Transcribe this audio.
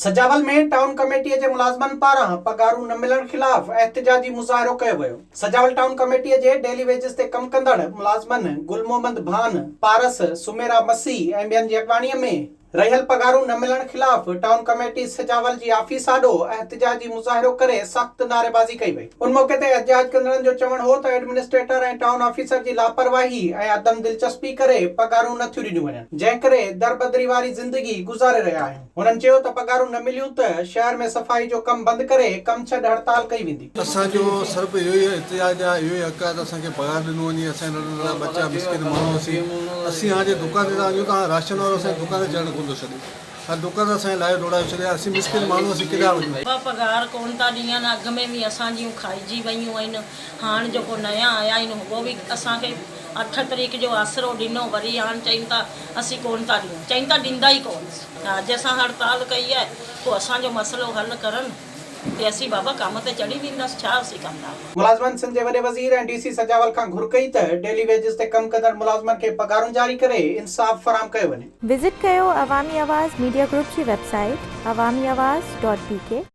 Sujawal ۾ town committee جي ملازمن پاران پگهارون نه ملڻ خلاف احتجاجي مظاهرو ڪيو ويو. سجاول ٽائون ڪميٽي جي ڊيلي ويجز تي ڪم ڪندڙ ملازمن گل محمد ڀان، پارس، سميرا مسيح ۽ ٻين جي اڳواڻي ۾ رهيل پگهارون نه ملڻ خلاف ٽائون ڪميٽي سجاول جي آفيس آڏو احتجاجي مظاهرو ڪري سخت نعريبازي ڪئي وئي. ان موقعي تي احتجاج ڪندڙن جو چوڻ هو ته ايڊمنسٽريٽر ۽ ٽائون آفيسر جي لاپرواهي ۽ عدم دلچسپي ڪري پگهارون نه ٿيون ڏنيون وڃن جنهن ڪري دربدري واري زندگي گذاري رهيا آهيون. هنن چيو ته پگهارون نه مليون ته شهر ۾ صفائي جو ڪم بند ڪري ڪم ڇڏ هڙتال ڪئي ويندي. اسان جو صرف اهو ئي احتجاج آهي اهو ئي حق آهي ته اسان کي پگهار ڏنو وڃي اسان جا ننڍا ننڍا ٻچا مسڪين ماڻهو اسين اسين هاڻ جي دڪان تي ٿا وڃون ته هاڻ راشن وارو اسان جي دڪان تي چڙهڻ ڪونه ٿو ڇڏي هاڻ دڪان تي اسان کي لاهي ڊوڙايو ڇڏي اسين مسڪين ماڻهو اسين ڪيڏانهن وڃون. به پگهار ڪونه ٿا ڏين اڳ ۾ به اسان جون کائجي ويون آهن هاڻ جيڪو نيا آيا آهن اهو به اسان کي اٺ تاريخ جو آسرو ڏنو وري هاڻ چين ٿا اسين ڪونه ٿا ڏيون چين ٿا ڏيندا ئي ڪونه اڄ اسان هڙتال ڪئي آهي پوء اسان جو مسئلو حل ڪرن. تي اسين بابا ڪم تي چڙهي وينداس ڇا اسين ڪندا. ملازمن سنڌ جي وڏي وزير ۽ ڊي سي سجاول کان گهر ڪئي ته ڊيلي ويجز تي ڪم ڪندڙ ملازمن کي پگهارون جاري ڪري انصاف فراهم ڪيو وڃي. وزٽ ڪيو عوامي آواز ميڊيا گروپ جي website Awami Awaz dot B K.